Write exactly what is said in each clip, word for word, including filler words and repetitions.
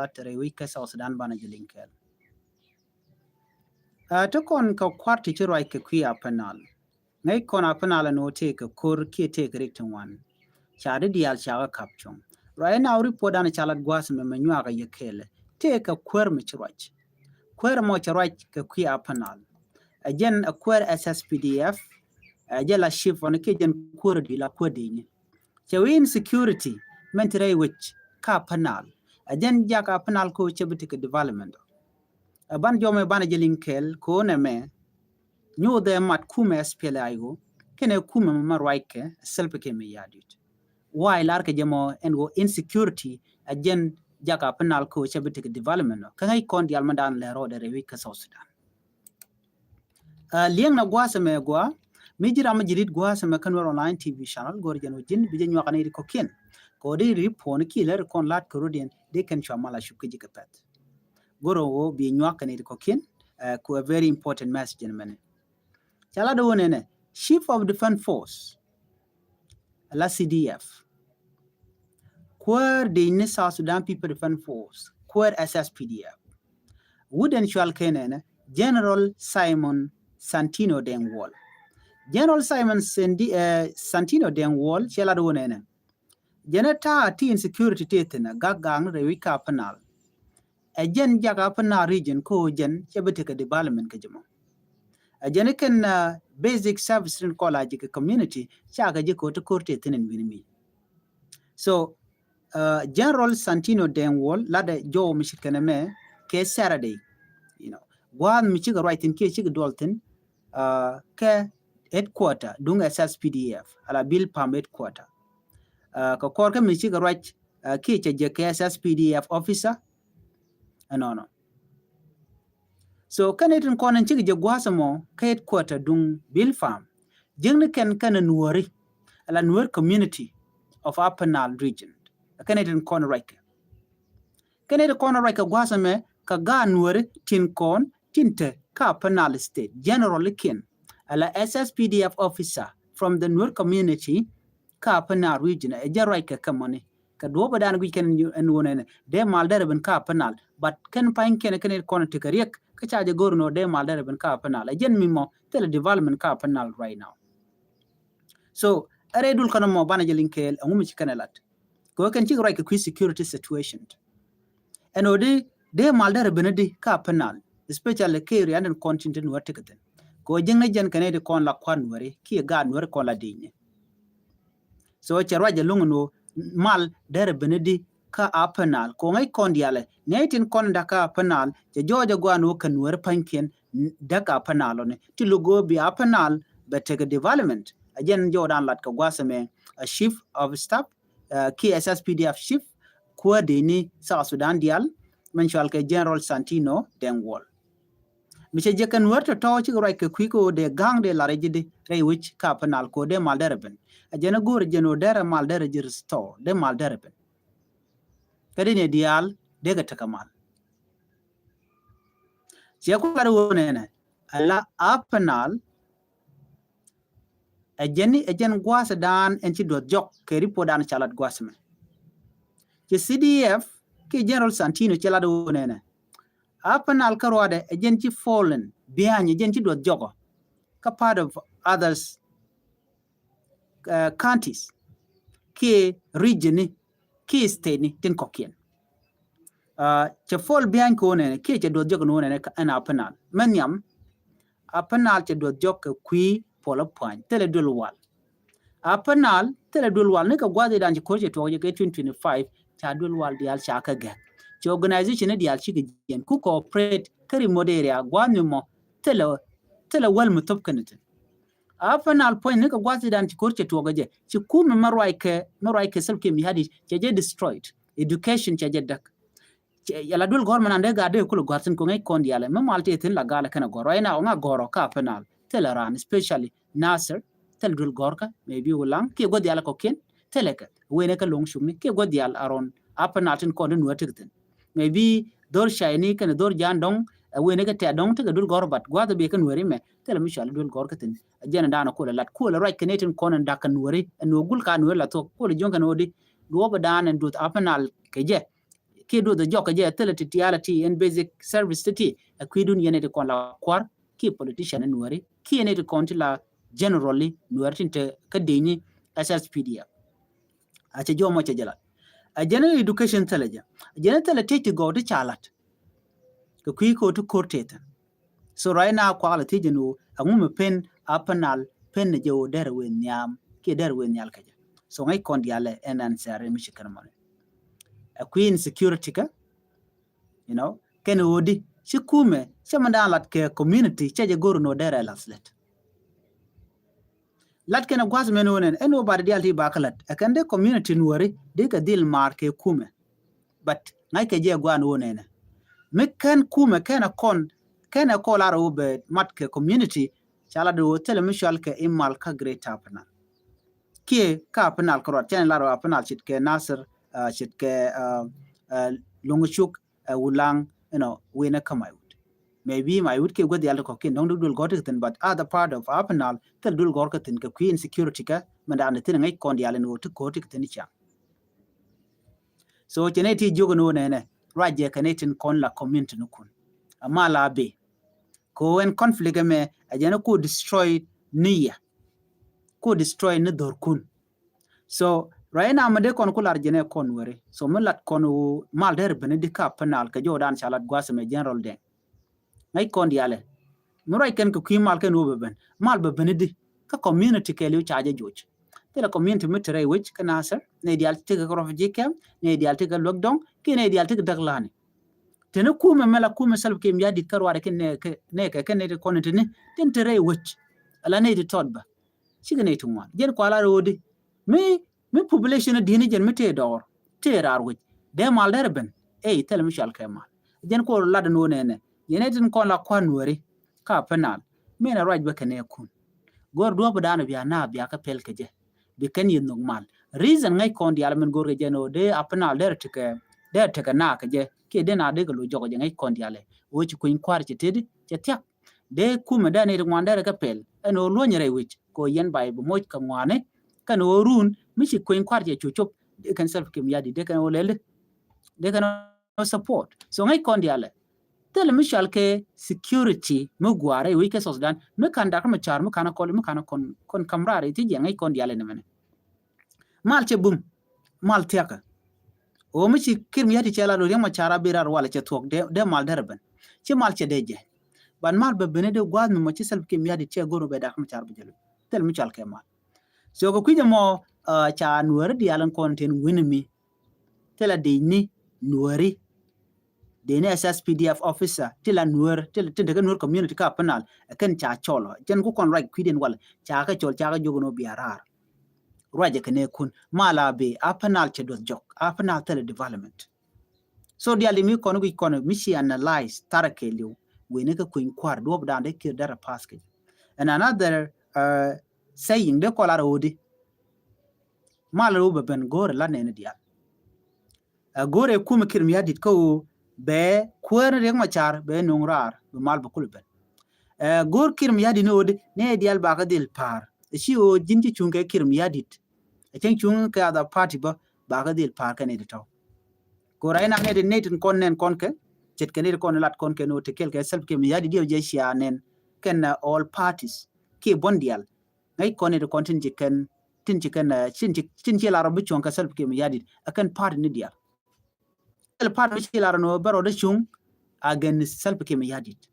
lat rɛy wec kä South Sudan banɛ jɛ liŋ kɛɛl. Ɛ, ti kɔn kɛ kua̱r ti ci ruac kɛ kui̱ Upper Nile. Ŋäc kɔn Upper Nile ɛn ɣöö tëëkɛ ko̱r kiɛ tëëkɛ rik ti ŋuan. Ca di diaal ca kɛ kap cuɔ̱ŋ. Ruac ɛn a report dan ca lat gua̱a̱th mɛ mɛ nyuakä yɛ kɛɛl. Tëëkɛ kuäär mi ci ruac. Kuäär mɔ cɛ ruac kɛ kui̱ Upper Nile. Ɛ jɛn ɛ kuäär S S P D F. Ɛ jɛ la chief ɔn kiɛ jɛn kuäär di la kuäär di ni. Cɛ wi̱i̱ insecurity mɛn ti rɛy wec kä Upper Nile. Ɛ jɛn jak Upper Nile ko cɛ bi tekɛ development. Ɛ ban jɔmɛ banɛ jɛ liŋ kɛɛl ko nɛ mɛ. Nyuuthɛ mat kumɛ S P L A I O kɛnɛ kumɛ ma ruackɛ Salva Kiir Mayardit. Why lar kɛ jɛ mɔ ɛn ɣöö insecurity ɛ jɛn jak Upper Nile ko cɛ bi tekɛ development ɔ. Kä ŋäc kɔn diaal ma dan lɛ rɔɔdɛ rɛy wec kä South Sudan. Ɛ, liɛŋ na gua̱a̱th ɛmɛ gua̱a̱ mi ji̱ ram mi ji̱ rit gua̱a̱th ɛmɛ kä Nuer Online T V channel go̱r jɛn wä ji̱n bi jɛ nyuak ni ri kɔkiɛn. Kɛ wä di ri puɔ̱n ki lɛ ri kɔn lat kɛ rot yɛn di kɛn cua mal a cup kä ji̱ kɛ pɛth. Go̱r wä bi nyuak kɛ ni ri kɔkiɛn, ɛ, ku a very important message in mɛni. Ca lat wä nɛnɛ, Chief of Defense Force, la C D F. Kuäär di ni South Sudan People Defense Force, kuäär S S P D F. Wut ɛn cual kɛ nɛnɛ, General Simon Santino Deng Wol. General Simon Sendi, ɛ, Santino Deng Wol cɛ lat wä nɛnɛ. Jɛn ɛ ta̱a̱ ti insecurity ti thi̱n ɛ gak gak ni rɛy wec kä Upper Nile. Ɛ jɛn jak Upper Nile region ko jɛn cɛ bi tekɛ development kɛ jɛ mɔ. Ɛ jɛn kɛn, ɛ, basic service rin kɔla jɛ kɛ community ca kɛ jɛ ko ti ko̱r ti thi̱n in wi̱ni mi. So, ɛ, General Santino Deng Wol lat ɛ jɔw mi cit kɛn ɛmɛ kɛ Saturday. You know, gua̱a̱th mi cikɛ ruac thi̱n kiɛ cikɛ duɔl thi̱n, ɛ, kɛ headquarter duŋ S S P D F ala Bilpam headquarter. Ɛ, kɛ kɔr kä mi cikɛ ruac, ɛ, kiɛ cɛ jɛ kɛ S S P D F officer. Ɛnɔnɔ. So kɛn itin kɔn in cikɛ jɛ gua̱a̱th ɛmɔ kä headquarter duŋ Bilpam. Jiäkni kɛn kɛn ɛ Nuääri ala Nuer community of Upper Nile region. Kɛn itin kɔn ruac kɛ. Kɛn itin kɔn ruac kɛ gua̱a̱th ɛmɛ kɛ gaat Nuääri tin kɔn tin te kä Upper Nile State. General kiɛn ala S S P D F officer from the Nuer community kä Upper Nile region. Ɛ jɛ ruac kɛ kɛ mɔni. Kɛ duɔ̱ɔ̱p ɛ dan guic kɛn ɛn wun ɛn dee mal derɛ ben kä Upper Nile. But kɛn pa̱ny kɛn kɛn kɔn tekɛ riɛk kä ca jɛ go̱r nɔ dee mal derɛ ben kä Upper Nile. Ɛ jɛn mi mɔ thilɛ development kä Upper Nile right now. So ɛ rɛy dul kɛn mɔ banɛ jɛ liŋ kɛɛl ɛŋu mi ci kɛn ɛ lat. Kɛ wee kɛn cikɛ ruac kɛ kui̱ security situation. Ɛn ɣöö di dee mal derɛ ben di kä Upper Nile, especially kɛ area ni kɔn tin tin wä tekɛ thi̱n. Kɛ wee jiäkni jɛn kɛn ɛ di kɔn la kua̱r Nuääri kiɛ gaat Nuääri kɔn la di̱i̱ni. So cɛ ruac ɛlɔ̱ŋ ɛn ɣöö mal derɛ ben di kä Upper Nile. Kɛ ŋäc kɔn diaalɛ nɛy tin kɔn da̱k kä Upper Nile cɛ jɔɔc ɛ gua̱a̱n ɣöö kɛ Nuääri pa̱nykiɛn da̱k Upper Nile ɔni ti lo̱k ɣöö bi Upper Nile bɛ tekɛ development. Ɛ jɛn jɔɔdan lat kɛ gua̱a̱th ɛmɛ a chief of staff, ɛ, kiɛ S S P D F chief kuäär di ni South Sudan diaal mɛn cual kɛ General Santino Deng Wol. Mi cɛ jɛ kɛn Nuäär tɔ̱tɔ̱ cikɛ ruac kɛ kui̱ kɛ ɣöö dee ga̱ŋ dee lar ji̱ di rɛy wec kä Upper Nile kɛ ɣöö dee mal derɛ ben. Ɛ jɛn ɛ go̱o̱r jɛn ɣöö derɛ mal derɛ ji̱ restore, dee mal derɛ ben. Kä di ni diaal dee kɛ tekɛ mal. Ciɛ ku lar ɣöö nɛnɛ ala Upper Nile ɛ jɛn ni ɛ jɛn gua̱a̱th dan ɛn ci duɔth jɔk kɛ report dan ca lat gua̱a̱th mɛ. Ci C D F kiɛ General Santino ci lat ɣöö nɛnɛ Upper Nile kä ruadɛ ɛ jɛn ci fallen behind, ɛ jɛn ci duɔth jɔkɔ kä part of others, uh, counties kiɛ region ni kiɛ state ni tin kɔkiɛn. Uh, cɛ fall behind kɛ wä nɛnɛ kiɛ cɛ duɔth jɔk ni wä nɛnɛ ɛn Upper Nile. Mɛ nhiam Upper Nile cɛ duɔth jɔk kɛ kui̱ puɔlä pua̱ny thilɛ duel wal. Upper Nile thilɛ duel wal ni kɛ gua̱th idan ci ko̱r cɛ tuɔk jɛ kɛ twenty twenty-five ca duel wal diaal ca kɛ gɛk. Cɛ organization ni diaal cikɛ jiɛn ku cooperate kä remote area gua̱th ni mɔ thilɛ thilɛ wäl mi thop kɛn thi̱n. Upper Nile puɔ̱ny ni kɛ gua̱th idan ci ko̱r cɛ tuɔk jɛ ci kumɛ mɛ ruac kɛ mɛ ruac kɛ Salva Kiir Mayardit cɛ jɛ destroyed. Education cɛ jɛ däk. Yala duel gɔ̱r mɛ nan dee gaat dee kulɛ gɔ̱r thi̱n kɛ ŋäc kɔn diaalɛ mɛ mal tëë thi̱n la gaalɛ kɛn a gɔ̱r right now ŋa gɔ̱r ɔ kä Upper Nile thilɛ raan, especially Nasir, thilɛ duel gɔ̱r kä maybe Ulaŋ kiɛ gua̱th diaalɛ kɔ̱kiɛn thilɛ kɛ wen ɛ kɛ lo̱ŋ cukni kiɛ gua̱th diaal around Upper Nile tin kɔn di Nuäär tekɛ thi̱n. Maybe dhor cayni kɛn dhor jaan dɔ̱ŋ ɛ wen ɛ kɛ tɛ̈t dɔ̱ŋ tekɛ duel gɔ̱r, but gua̱th ɛ bi kɛ Nuääri mɛ thilɛ mi cɔal duel gɔ̱r kä thi̱n. Ɛ jɛn ɛ daanɛ kulɛ lat kulɛ ruac kɛ ni tin kɔn in da̱k kɛ Nuääri ɛn ɣöö gul ka Nuääri la thuɔ̱k kulɛ juɔ̱ŋ kɛn ɣöö di duɔ̱ɔ̱p ɛ daan ɛn duɔth Upper Nile kɛ jɛ. kiɛ duɔth ɛ jɔk kɛ jɛ thilɛ ti tialɛ ti ɛn basic service ti ti ɛ kui̱dun yɛn ɛ ti kɔn la kuar kiɛ politician ɛ Nuɛri kiɛ ɛn ɛ ti kɔn ti la generally Nuɛri tin te kä di̱i̱ni S S P D F. A cɛ jɔmɔ cɛ jɛ lat. A jɛn education thilɛ jɛ. A jɛn thilɛ tec ti gɔw ti ca lat. Kɛ kui̱ ko̱ ti ko̱r tethin. So right now kuak la thiec jɛ ni ɣöö ɛŋu mi pen a penal pen ni jɛ ɣöö derɛ wee nhiam kiɛ derɛ wee nhial kɛ jɛ. So ŋäc kɔn dialɛ ɛn ɛn sɛr mi ci kɛn mɔni. Ɛ kui̱ insecurity kä, you know, kɛn ɣöö di ci kumɛ cɛ mi daan lat kɛ community cɛ jɛ go̱r ni ɣöö derɛ lath lɛt. Lat kɛn ɛ gua̱th mɛn ɣöö nɛn ɛn ɣöö bat dial ti bakä lat ɛ kɛn dee community Nuɛri dee kɛ dhil maar kɛ kumɛ. But ŋa̱ckɛ jɛ gua̱a̱n ɣöö nɛnɛ mi kɛn kumɛ kɛn ɛ kɔn kɛn ɛ kɔn lar ɣöö bɛ mat kɛ community. Ca lat ɣöö thilɛ mi cual kɛ imal kä Greater Upper Nile kiɛ kä Upper Nile kärɔt cɛn lar ɣöö Upper Nile ce̱tkɛ Nasir, uh, ce̱tkɛ, uh, uh, Loŋcuk, uh, Wulaŋ, you know, wi̱nɛ kä Maiwut. Maybe Maiwut kiɛ guäth yal ti kɔ̱kiɛn dɔ̱ŋ duk duël gɔ̱r ti kɛ thi̱n, but other part of Upper Nile thil duël gɔ̱r kɛ thi̱n kɛ kui̱ insecurity kä mɛn da̱a̱n ti thi̱n ŋäc kɔn diaal in ɣöö ti ko̱r ti kɛ thi̱n i̱ ca̱ŋ. So cɛ nɛy ti jiök ni wä nɛnɛ ruac jɛ kɛ nɛy tin kɔn la community ni kun. Ama la bi ko ɛn conflict ɛmɛ a jɛn ko destroy ni yɛ, ko destroy ni dhor kun. So right now mi dee kɔn ku lar jɛn ɛ kɔn weri. So mi lat kɔn wä mal der beni di ka penal kɛ jɔw dan ca lat guasɛ mɛ general dɛŋ. Ŋäc kɔn dialɛ mi ruac kɛn kɛ kui̱ mal kɛn wä bɛ ben mal bɛ beni di kä community kɛɛliw ca jɛ joc. Thilɛ community mi te rɛy wec kä Nasir, nɛy diaal tekɛ kä refugee camp, nɛy diaal tekɛ luäk dɔŋ kiɛ nɛy diaal tekɛ däk lani. Teni kumɛ mɛ la kumɛ Salva Kiir Mayardit kä ruaadɛ kä nɛ kɛ nɛ kɛ kɛ nɛy ti kɔn teni tin te rɛy wec. Ala nɛy ti tɔt bä cikɛ nɛy ti ŋuan jɛn kuala ro̱o̱di. Mi mi population di̱ni jɛn mi tëë dɔɔr tëë raar wec dee mal derɛ ben. Ey thilɛ mi cual kɛ mal jɛn kuɔl lat ni wä nɛnɛ yɛn ɛ tin kɔn la kuan weri. Ka penal mi nɛ ruac bä kɛ nɛ kun. Go̱r duɔ̱p dan bia na bia kä pɛl kɛ jɛ bi kɛn yɛ nhök mal. Reason ŋäc kɔn diaal min go̱r kɛ jɛ ni wä dee a penal derɛ tekɛ derɛ tekɛ na kɛ jɛ kiɛ dee na dee kɛ lo jɔk kɛ jɛ ŋäc kɔn diaal ɛ wä ci kueny kuar cɛ tëëdi cɛ thiak. Dee kumɛ dee ni ti ŋuan derɛ kɛ pɛl ɛn wä luɔ̱ny rɛy wec kɛ wä yɛn bay bi moc kɛ ŋuani. Kɛn wä run mi ci kueny kuar cɛ cu cop dee kɛn Salva Kiir Mayardit dee kɛn wä lɛli dee kɛn wä support. So ŋäc kɔn diaal ɛ thilɛ mi cual kɛ security mi gua̱a̱rɛ i̱ wec kɛ South Sudan mi kan Dak Macar mi kan kɔl mi kan kɔn kɔn kam raar i̱ ti jiɛn ŋäc kɔn diaal ɛ ni mɛnɛ. Mal cɛ bum mal thiakä. Ɣöö mi ci Kiir Mayardit cɛ la lo Riek Macar a bi raar walɛ cɛ thuɔ̱k dee mal derɛ ben ci mal cɛ dee jɛ. Ban mal bɛ beni dee gua̱a̱th mi mɔ ci Salva Kiir Mayardit cɛ go̱r mi bɛ Dak Macar bi jɛ lo thilɛ mi cual kɛ mal. So kɛ kui̱c ɛmɔ ca Nuɛri diaal in kɔn tin wi̱ni mi. Thilɛ dic ni Nuɛri. Dee ni S S P D F officer ti la Nuɛr ti la tin tekɛ Nuɛr community ka penal ɛ kɛn ca cɔl ɔ jɛn ku kɔn ruac kui̱diɛn wal ca kɛ cɔl ca kɛ jok ni wä bia raar. Ruac ɛ kɛ nɛ kun mal a bi a penal cɛ duɔth jɔk a penal thilɛ development. So diali mi kɔn guic kɔn mi ci analyze tharɛ kɛɛliw wen ni kɛ kueny kuar duɔp dan dee Kiir derɛ pass kɛ. And another saying dee kɔl a rɛ wä di. Mal rɛ wä bɛ ben go̱o̱rɛ la nɛni dial. Ɛ go̱o̱rɛ kumɛ Kiir Mayardit kä ɣöö bɛ kuäär ni Riek Macar bɛ no̱o̱ŋ raar bɛ mal bɛ kulɛ ben. Ɛ go̱o̱r Kiir Mayardit ni ɣöö di nɛ dial bakä dhil pa̱a̱r ɛ ci ɣöö ji̱n ci cuŋ kɛ Kiir Mayardit. Ɛ cäŋ cuŋ kɛ other party bä bakä dhil pa̱a̱r kɛ nɛy ti tɔ̱. Go̱o̱r a inam nɛy ti nɛy tin kɔn nɛn kɔn kɛ ce̱tkɛ nɛy ti kɔn lat kɔn kɛ ni ɣöö ti kɛl kɛ Salva Kiir Mayardit diɛw jɛ cia nɛn kɛn all parties kiɛ buɔ̱n dial. Ŋäc kɔn nɛy ti kɔn tin ci kɛn tin ci kɛn tin ci lar rɔ bi cuɔ̱ŋ kɛ Salva Kiir Mayardit ɛ kɛn party ni dial. Thil party mi ci lar ni wä bɛ rɔ dee cuŋ against Salva Kiir Mayardit.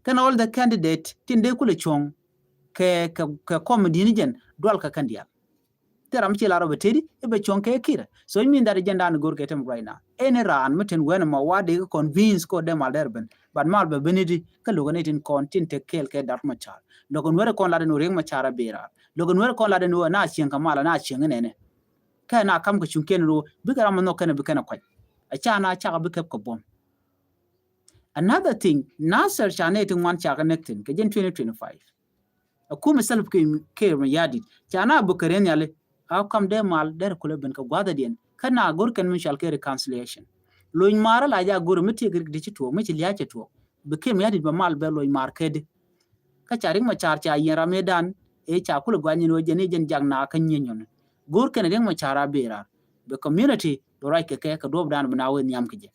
Kɛn all the candidate tin dee kulɛ cuɔ̱ŋ kɛ kɛ kɛ kɔm di̱ni jɛn dual kɛ kɛn dial. Thil ram mi ci lar rɔ bɛ tedi i̱ bɛ cuɔ̱ŋ kɛ Kiir. So it mean that jɛn dan go̱r kɛ tem right now. Any raan mi tin wen mɔ wa dee kɛ convince ko dee mal der ben but mal bɛ ben iti kä lo̱k ni tin kɔn tin te kɛɛl kɛ Dak Macar. Lo̱k ni weri kɔn lat ni wä Riek Macar a birar. Lo̱k ni weri kɔn lat ni wä na cieŋ kɛ mal na cieŋ nɛnɛ. Kɛ na kam kɛ cuŋ kɛn ro bikɛ ram nhɔk kɛn bi kɛn kuac. A ca na cak bi kɛp kɛ buɔm. Another thing, Nasir ca nɛ ti ŋuan cak nɛk thin kɛ jɛn twenty twenty-five. A kumɛ Salva Kiir Mayardit ca na buk kɛ riɛn yali. A kam dee mal der kulɛ ben kɛ gua̱dhɛ diɛn kä na go̱r kɛn mi cual kɛ reconciliation. Lony mar la ja go̱r mi tiek rik di ci tuɔk mi ci lia̱a̱ cɛ tuɔk. Bi Kiir Mayardit bɛ mal bɛ lony mar kɛ di. Kä ca Riek Macar ca yiɛn ram i̱ dan ëë ca kulɛ gua̱ny ni wä jɛn i̱ jɛn jak na kä nyieny nyɔni. Go̱o̱r kɛn Riek Macar a bi̱i̱ raar bɛ community Bɛ ruac kɛ kɛ kɛ duɔ̱ɔ̱p dan bi na wee nhiam kɛ jɛ.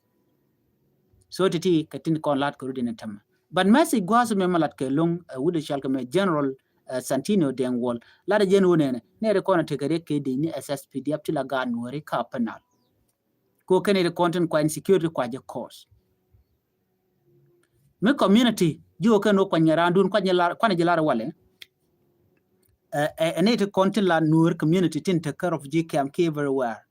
So ti̱ti̱ kɛ tin kɔn lat kɛ rut in tämɛ. But message gua̱a̱th mɛ mɛ lat kɛ lo̱ŋ, uh, wut cɔal kɛ mɛ General, uh, Santino Deng Wol. Lat jɛn wun ɛnɛ nɛ ri kɔn a tekɛ riɛk kɛ dec ni S S P D F ti la gaat Nuɔri kä Upper Nile. Ko kɛn ri kɔn tin kua insecurity kua jɛ cause. Mi community ji̱ wä kɛn wä kuany ŋɛ raandun kuany jɛ lar walɛ. Ɛ, ɛ, ɛ ni ti kɔn tin la Nuɔri community tin te kä refugee camp ki everywhere.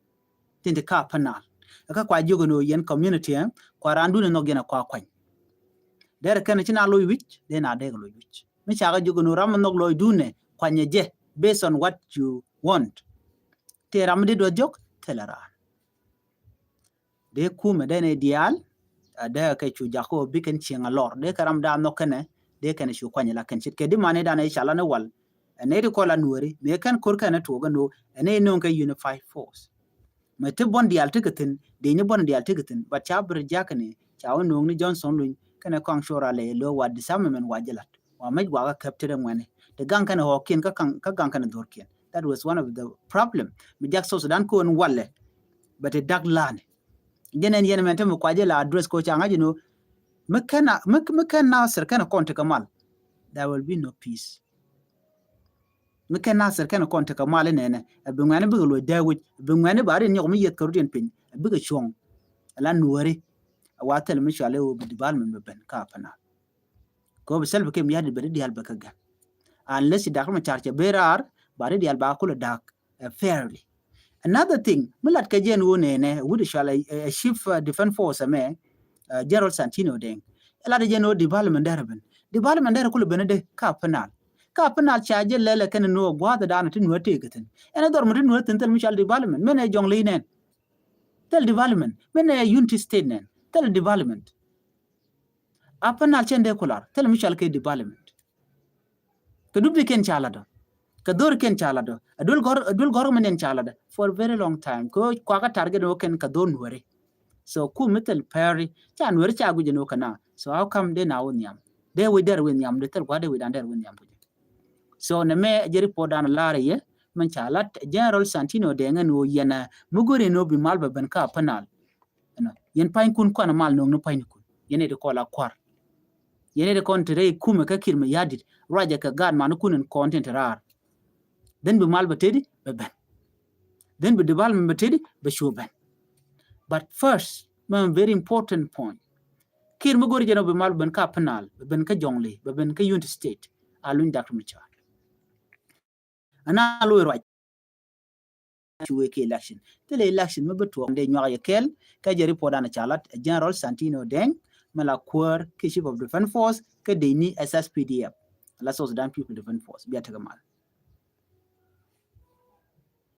Tin te kä Upper Nile. Ɛ kä kua jiök ni wä yɛn community, ɛ, kua raandun ɛ nhɔk yɛn ɛ kua kuany. Derɛ kɛn ci na loc wi̱c, dee na dee kɛ loc wi̱c. Mi ca kɛ jiök ni wä ram ɛ nhɔk lɔcdun ɛ kuany ɛ jɛ based on what you want. Tëë ram mi di duɔth jiök, thilɛ raan. Dee kumɛ dee ni diaal, a dee kɛ cu jak kä bi kɛn cieŋ a lɔr. Dee kɛ ram daa nhɔk kɛnɛ, dee kɛn cu kuany la kɛn ce̱tkɛ di mani dan i̱ ca la ni wal. Ɛn ni ti kɔl a Nuɔri, mëë kɛn ko̱r kɛn tuɔk ɛn ɣöö ɛn ni no̱o̱ŋ kɛ unified force. Mɛ ti buɔn diaal ti kɛ thi̱n, dee ni buɔn diaal ti kɛ thi̱n, but ca bi ri jak ni, ca wä no̱o̱ŋ ni Johnson Luny, kɛnɛ kɔaŋ cor a lɛ lo̱o̱ wa disarmament wa jɛ lat. Wa mec wa kä käp ti rɛ ŋuɛni. Ti gaŋ kɛnɛ ɣɔɔkiɛn kä gaŋ kɛnɛ dhorkiɛn. That was one of the problem. Mi jak South Sudan ko̱n walɛ. But ti dak lani. Jɛn ɛn yɛn mɛn te mi kua jɛ la address ko ca ŋa̱c inɔ. Mi kɛn a, mi, mi kɛn Nasir kɛn a kɔn tekɛ mal. There will be no peace. Mi kɛn Nasir kɛn a kɔn tekɛ mal inɛnɛ. Ɛ bi ŋuɛni bikɛ luɔc dee wi̱c. Ɛ bi ŋuɛni ba rin nyɔk mi yeth kɛ rut yɛn piny. Ɛ bikɛ cuɔ̱ŋ. Ɛ la Nuɔri. Ɛ wa thil mi cual i̱ wä bi development bi ben kä Upper Nile. Kɛ wä bi Salva Kiir Mayardit bɛ di diaal bɛ kä gɛn. Unless ci Doctor Machar cɛ ben raar, ba di diaal ba kulɛ da̱a̱k, uh, fairly. Another thing, mi lat kɛ jɛn wä nɛnɛ, wut cual a, a chief, uh, defense force mɛ, uh, General Santino Deng. Lat jɛn wä development derɛ ben. Development derɛ kulɛ ben dee kä Upper Nile. Kä Upper Nile ca jɛ lɛlɛ kɛn ni wä gua̱a̱th dan ti nuä tëë kɛ thi̱n. Ɛn dhɔr mi ti nuä thi̱n thil mi cual development. Mɛn ɛ Jonglei nɛn. Thil development. Mɛn ɛ Unity State nɛn. Thil development. Upper Nile cɛn dee kular, thil mi cual kɛ development. Kɛ dup di kɛn ca lat dɔ. Kɛ dhor kɛn ca lat dɔ. A duel gɔr, a duel gɔr mɛ nɛn ca lat dɔ. For a very long time. Kɛ kua kä target ni wä kɛn kɛ dhor Nuɔri. So ku mi thil pɛri, ca Nuɔri ca guic ni wä kɛ na. So how come dee na wä nhiam? Dee wä der wä nhiam, dee thil gua dee wä dan der wä nhiam. So nɛ mɛ jɛ report dan lar yɛ, mɛn ca lat General Santino Deng ni wä yɛn a, mi gori ni wä bi mal bɛ ben kä Upper Nile. Ɛnɔ, yɛn pa̱nykun kɔn mal no̱o̱ŋ ni pa̱nykun. Yɛn iti kɔn la kua̱r. Yɛn iti kɔn ti rɛy kumɛ kä Kiir Mayardit. Ruacɛ kɛ gaat manikun in kɔn tin ti raar. Then bi mal bɛ teti bɛ ben. Then bi development bɛ teti bɛ cu ben. But first, mɛ very important point. Kiir mi gori jɛn ɔ bi mal bɛ ben kä Upper Nile, bɛ ben kä Jonglei, bɛ ben kä Unity State. A luny Doctor Machar. Ana lo̱ ruac. Ci wee kɛ election. Thilɛ election mi bi tuɔɔk dee nyuak yɛ kɛl. Kä jɛ report dan ca lat General Santino Deng, mi la kuäär kɛ Chief of Defense Force, kä dee ni S S P D F. La South Sudan People Defense Force. Bia tekɛ mal.